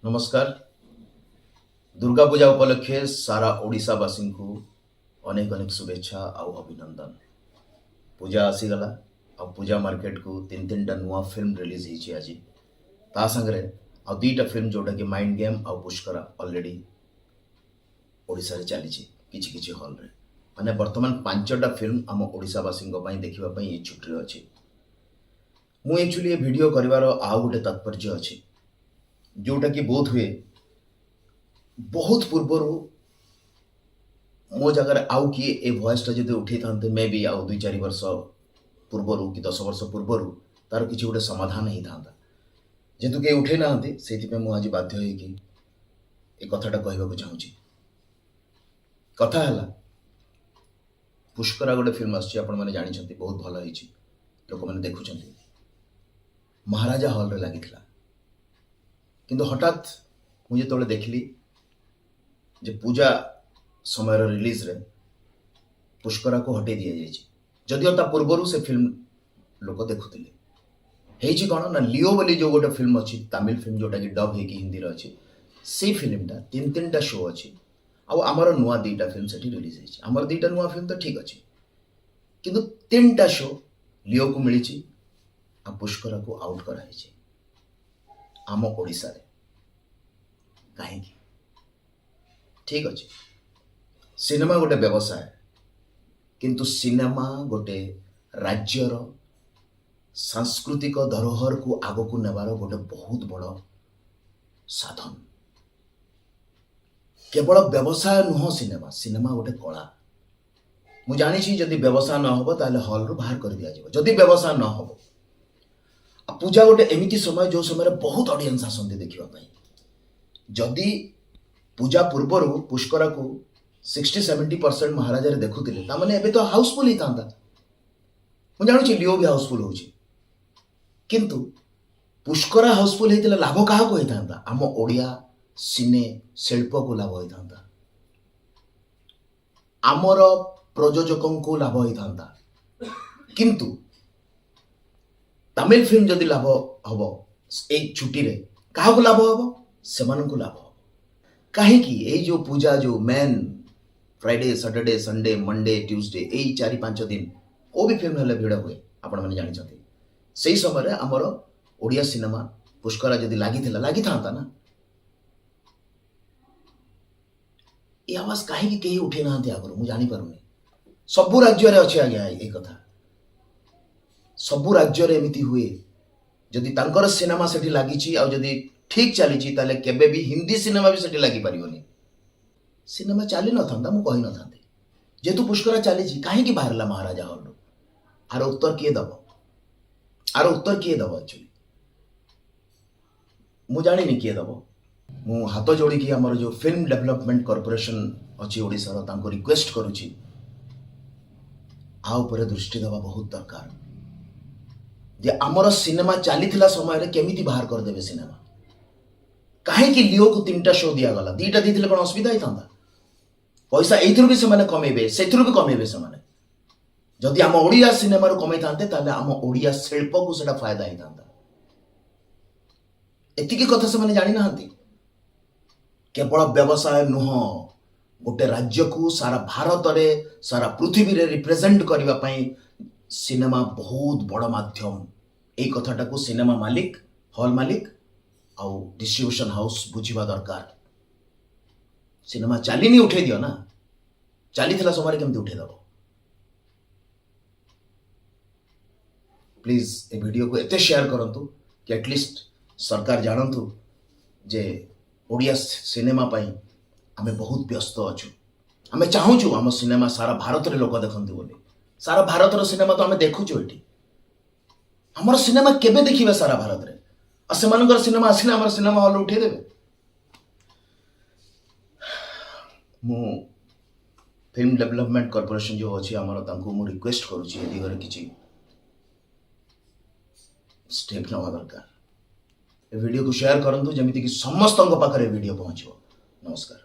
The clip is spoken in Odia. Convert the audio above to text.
ନମସ୍କାର। ଦୁର୍ଗା ପୂଜା ଉପଲକ୍ଷେ ସାରା ଓଡ଼ିଶାବାସୀଙ୍କୁ ଅନେକ ଅନେକ ଶୁଭେଚ୍ଛା ଆଉ ଅଭିନନ୍ଦନ। ପୂଜା ଆସିଗଲା ଆଉ ପୂଜା ମାର୍କେଟକୁ ତିନି ତିନିଟା ନୂଆ ଫିଲ୍ମ ରିଲିଜ୍ ହେଇଛି ଆଜି। ତା ସାଙ୍ଗରେ ଆଉ ଦୁଇଟା ଫିଲ୍ମ, ଯେଉଁଟାକି ମାଇଣ୍ଡ ଗେମ୍ ଆଉ ପୁଷ୍କରା, ଅଲରେଡ଼ି ଓଡ଼ିଶାରେ ଚାଲିଛି କିଛି କିଛି ହଲ୍ରେ। ମାନେ ବର୍ତ୍ତମାନ ପାଞ୍ଚଟା ଫିଲ୍ମ ଆମ ଓଡ଼ିଶାବାସୀଙ୍କ ପାଇଁ ଦେଖିବା ପାଇଁ ଏଇ ଛୁଟିରେ ଅଛି। ମୁଁ ଆକ୍ଚୁଆଲି ଏ ଭିଡ଼ିଓ କରିବାର ଆଉ ଗୋଟେ ତାତ୍ପର୍ଯ୍ୟ ଅଛି, ଯେଉଁଟାକି ବୋଧ ହୁଏ ବହୁତ ପୂର୍ବରୁ ମୋ ଜାଗାରେ ଆଉ କିଏ ଏ ଭଏସଟା ଯଦି ଉଠେଇଥାନ୍ତେ, ମେ ବି ଆଉ 2-4 ବର୍ଷ ପୂର୍ବରୁ କି 10 ବର୍ଷ ପୂର୍ବରୁ ତାର କିଛି ଗୋଟେ ସମାଧାନ ହେଇଥାନ୍ତା। ଯେହେତୁ କେହି ଉଠେଇ ନାହାନ୍ତି, ସେଇଥିପାଇଁ ମୁଁ ଆଜି ବାଧ୍ୟ ହେଇକି ଏ କଥାଟା କହିବାକୁ ଚାହୁଁଛି। କଥା ହେଲା, ପୁଷ୍କରା ଗୋଟେ ଫିଲ୍ମ ଆସୁଛି, ଆପଣମାନେ ଜାଣିଛନ୍ତି, ବହୁତ ଭଲ ହେଇଛି, ଲୋକମାନେ ଦେଖୁଛନ୍ତି। ମହାରାଜା ହଲ୍ରେ ଲାଗିଥିଲା, କିନ୍ତୁ ହଠାତ୍ ମୁଁ ଯେତେବେଳେ ଦେଖିଲି ଯେ ପୂଜା ସମୟର ରିଲିଜ୍ରେ ପୁଷ୍କରାକୁ ହଟେଇ ଦିଆଯାଇଛି, ଯଦିଓ ତା ପୂର୍ବରୁ ସେ ଫିଲ୍ମ ଲୋକ ଦେଖୁଥିଲେ। ହେଇଛି କ'ଣ ନା, ଲିଓ ବୋଲି ଯେଉଁ ଗୋଟେ ଫିଲ୍ମ ଅଛି, ତାମିଲ ଫିଲ୍ମ, ଯେଉଁଟାକି ଡବ୍ ହେଇକି ହିନ୍ଦୀରେ ଅଛି, ସେଇ ଫିଲ୍ମଟା ତିନି ତିନିଟା ଶୋ ଅଛି ଆଉ ଆମର ନୂଆ ଦୁଇଟା ଫିଲ୍ମ ସେଠି ରିଲିଜ୍ ହେଇଛି। ଆମର ଦୁଇଟା ନୂଆ ଫିଲ୍ମ ତ ଠିକ୍ ଅଛି, କିନ୍ତୁ ତିନିଟା ଶୋ ଲିଓକୁ ମିଳିଛି ଆଉ ପୁଷ୍କରାକୁ ଆଉଟ୍ କରାହେଇଛି ଆମ ଓଡ଼ିଶାରେ। କାହିଁକି? ଠିକ୍ ଅଛି, ସିନେମା ଗୋଟେ ବ୍ୟବସାୟ, କିନ୍ତୁ ସିନେମା ଗୋଟେ ରାଜ୍ୟର ସାଂସ୍କୃତିକ ଧରୋହରକୁ ଆଗକୁ ନେବାର ଗୋଟେ ବହୁତ ବଡ଼ ସାଧନ। କେବଳ ବ୍ୟବସାୟ ନୁହଁ ସିନେମା। ସିନେମା ଗୋଟେ କଳା। ମୁଁ ଜାଣିଛି, ଯଦି ବ୍ୟବସାୟ ନ ହେବ ତାହେଲେ ହଲ୍ରୁ ବାହାର କରିଦିଆଯିବ, ଯଦି ବ୍ୟବସାୟ ନ ହେବ। ଆଉ ପୂଜା ଗୋଟେ ଏମିତି ସମୟ, ଯେଉଁ ସମୟରେ ବହୁତ ଅଡ଼ିଏନ୍ସ ଆସନ୍ତି ଦେଖିବା ପାଇଁ। ଯଦି ପୂଜା ପୂର୍ବରୁ ପୁଷ୍କରାକୁ 60-70% ମହାରାଜାରେ ଦେଖୁଥିଲେ, ତାମାନେ ଏବେ ତ ହାଉସଫୁଲ୍ ହେଇଥାନ୍ତା। ମୁଁ ଜାଣୁଛି ଲିଓ ବି ହାଉସଫୁଲ୍ ହେଉଛି, କିନ୍ତୁ ପୁଷ୍କରା ହାଉସଫୁଲ୍ ହେଇଥିଲେ ଲାଭ କାହାକୁ ହେଇଥାନ୍ତା? ଆମ ଓଡ଼ିଆ ସିନେ ଶିଳ୍ପକୁ ଲାଭ ହେଇଥାନ୍ତା, ଆମର ପ୍ରଯୋଜକଙ୍କୁ ଲାଭ ହେଇଥାନ୍ତା। କିନ୍ତୁ ତାମିଲ ଫିଲ୍ମ ଯଦି ଲାଭ ହବ ଏଇ ଛୁଟିରେ, କାହାକୁ ଲାଭ ହବ? ସେମାନଙ୍କୁ ଲାଭ ହବ। କାହିଁକି ଏଇ ଯୋଉ ପୂଜା, ଯୋଉ main Friday, Saturday, Sunday, Monday, Tuesday, ଏଇ 4-5 ଦିନ କୋଉ ବି ଫିଲ୍ମ ହେଲେ ଭିଡ଼ ହୁଏ, ଆପଣମାନେ ଜାଣିଛନ୍ତି। ସେଇ ସମୟରେ ଆମର ଓଡ଼ିଆ ସିନେମା ପୁଷ୍କରା ଯଦି ଲାଗିଥିଲା, ଲାଗିଥାନ୍ତା ନା? ଏ ଆୱାଜ କାହିଁକି କେହି ଉଠେଇ ନାହାନ୍ତି ଆଗରୁ, ମୁଁ ଜାଣିପାରୁନି। ସବୁ ରାଜ୍ୟରେ ଅଛି ଆଜ୍ଞା ଏଇ କଥା। ସବୁ ରାଜ୍ୟରେ ଏମିତି ହୁଏ। ଯଦି ତାଙ୍କର ସିନେମା ସେଠି ଲାଗିଛି ଆଉ ଯଦି ଠିକ୍ ଚାଲିଛି, ତାହେଲେ କେବେ ବି ହିନ୍ଦୀ ସିନେମା ବି ସେଠି ଲାଗିପାରିବନି। ସିନେମା ଚାଲି ନଥାନ୍ତା, ମୁଁ କହିନଥାନ୍ତି। ଯେହେତୁ ପୁଷ୍କରା ଚାଲିଛି, କାହିଁକି ବାହାରିଲା ମହାରାଜା ହଲ୍ରୁ? ଆର ଉତ୍ତର କିଏ ଦବ? ଆର ଉତ୍ତର କିଏ ଦବ? ଆକ୍ଚୁଆଲି ମୁଁ ଜାଣିନି କିଏ ଦବ। ମୁଁ ହାତ ଯୋଡ଼ିକି ଆମର ଯେଉଁ ଫିଲ୍ମ ଡେଭଲପମେଣ୍ଟ କର୍ପୋରେସନ ଅଛି ଓଡ଼ିଶାର, ତାଙ୍କୁ ରିକ୍ୱେଷ୍ଟ କରୁଛି, ଆ ଉପରେ ଦୃଷ୍ଟି ଦେବା ବହୁତ ଦରକାର ଯେ ଆମର ସିନେମା ଚାଲିଥିଲା ସମୟରେ କେମିତି ବାହାର କରିଦେବେ ସିନେମା? କାହିଁକି ଲିଓକୁ ତିନିଟା ଶୋ ଦିଆଗଲା? ଦିଟା ଦେଇଥିଲେ କ'ଣ ଅସୁବିଧା ହେଇଥାନ୍ତା? ପଇସା ଏଇଥିରୁ ବି ସେମାନେ କମେଇବେ, ସେଥିରୁ ବି କମେଇବେ ସେମାନେ। ଯଦି ଆମ ଓଡ଼ିଆ ସିନେମାରୁ କମେଇଥାନ୍ତେ, ତାହେଲେ ଆମ ଓଡ଼ିଆ ଶିଳ୍ପକୁ ସେଟା ଫାଇଦା ହେଇଥାନ୍ତା। ଏତିକି କଥା ସେମାନେ ଜାଣିନାହାନ୍ତି। କେବଳ ବ୍ୟବସାୟ ନୁହଁ, ଗୋଟେ ରାଜ୍ୟକୁ ସାରା ଭାରତରେ, ସାରା ପୃଥିବୀରେ ରିପ୍ରେଜେଣ୍ଟ କରିବା ପାଇଁ ସିନେମା ବହୁତ ବଡ଼ ମାଧ୍ୟମ। ଏଇ କଥାଟାକୁ ସିନେମା ମାଲିକ, ହଲ୍ ମାଲିକ ଆଉ ଡିଷ୍ଟ୍ରିବ୍ୟୁସନ ହାଉସ୍ ବୁଝିବା ଦରକାର। ସିନେମା ଚାଲିନି, ଉଠେଇ ଦିଅ ନା। ଚାଲିଥିଲା ସମୟରେ କେମିତି ଉଠେଇଦେବ? ପ୍ଲିଜ୍ ଏ ଭିଡ଼ିଓକୁ ଏତେ ସେୟାର କରନ୍ତୁ କି ଆଟଲିଷ୍ଟ ସରକାର ଜାଣନ୍ତୁ ଯେ ଓଡ଼ିଆ ସିନେମା ପାଇଁ ଆମେ ବହୁତ ବ୍ୟସ୍ତ ଅଛୁ। ଆମେ ଚାହୁଁଛୁ ଆମ ସିନେମା ସାରା ଭାରତରେ ଲୋକ ଦେଖନ୍ତୁ ବୋଲି। ସାରା ଭାରତର ସିନେମା ତ ଆମେ ଦେଖୁଛୁ ଏଠି, ଆମର ସିନେମା କେବେ ଦେଖିବେ ସାରା ଭାରତରେ? ଆଉ ସେମାନଙ୍କର ସିନେମା ଆସିଲେ ଆମର ସିନେମା ହଲ୍ ଉଠେଇଦେବେ। ମୁଁ ଫିଲ୍ମ ଡେଭଲପମେଣ୍ଟ କର୍ପୋରେସନ ଯେଉଁ ଅଛି ଆମର, ତାଙ୍କୁ ମୁଁ ରିକ୍ୱେଷ୍ଟ କରୁଛି, ଏ ଦିଗରେ କିଛି ଷ୍ଟେପ୍ ନେବା ଦରକାର। ଏ ଭିଡ଼ିଓକୁ ସେୟାର କରନ୍ତୁ, ଯେମିତିକି ସମସ୍ତଙ୍କ ପାଖରେ ଏ ଭିଡ଼ିଓ ପହଞ୍ଚିବ। ନମସ୍କାର।